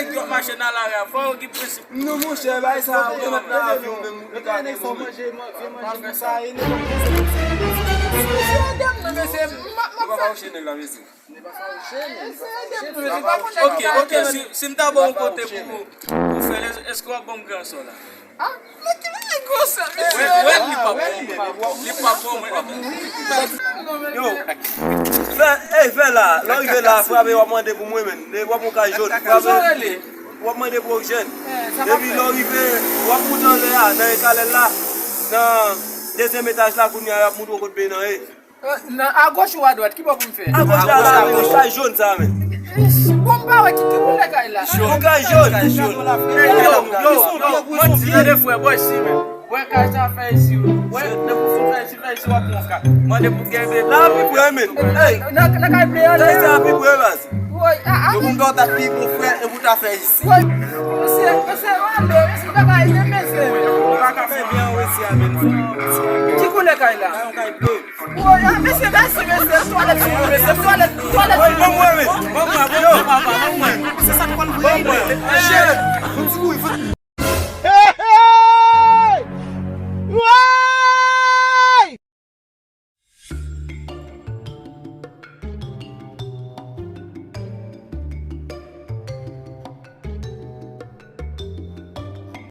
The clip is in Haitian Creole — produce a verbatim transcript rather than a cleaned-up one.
nèg yo ap mache nan lari a, fò yo gen prensip. Non, monchè, bay sa, ou konn ap nan avi ou menm, ou ka gen manje, manje, manje, sa, e nèg yo. Ou pa fawouche nèg la, mezi. Ok, ok, si, si m ta ba w yon kote pou, pou fè l, èske w ap ban m gran sò la? Ah, men ki bagay gwo sa, mesye? Wè, wè, li pa bon, li pa bon, mwen. Yo, fè, ey, fè la, lè w rive la, frape, w ap mande pou mwen, menm. W ap yon kay jòn, frape, w ap mande pou oksijèn. Epi lè w rive, w ap moute anlè a, nan ekalè la, nan dezyèm etaj la, kounye a, y ap moutre w kot beny nan ye. Nan agoch ou adwat, ki bò pou m fè? Agoch la, la, men, kay jòn sa, men. Bon, m pa wè ki, ki koulè kay la. Yon kay jòn. Yo, yo, yo, mwen di tande frè, bò isi, men. Wè kay sa fè isi, wè, depi w fin fè isi, fè isi, w ap pran kay. Mande pou gen de la, pi pre, men. Ey, nan, nan kay ble a, kay sa pi pre, baz. Woy, a, a, yo konn ta pi bon frè, e pou ta fè isi. Woy, mesye, mesye, ale, mesye, bagay, mesye. Ou pa ka fè byen, wè, si a, men. Ki koulè kay la? Kay, yon kay ble. Woy, a, mesye, mèsi, mesye. Twalèt, mesye, twalèt, twalèt. Ban mwen, men. Ban mwen, ban mwen, papa, ban mwen. Se sa nou konn vle. Ban mwen.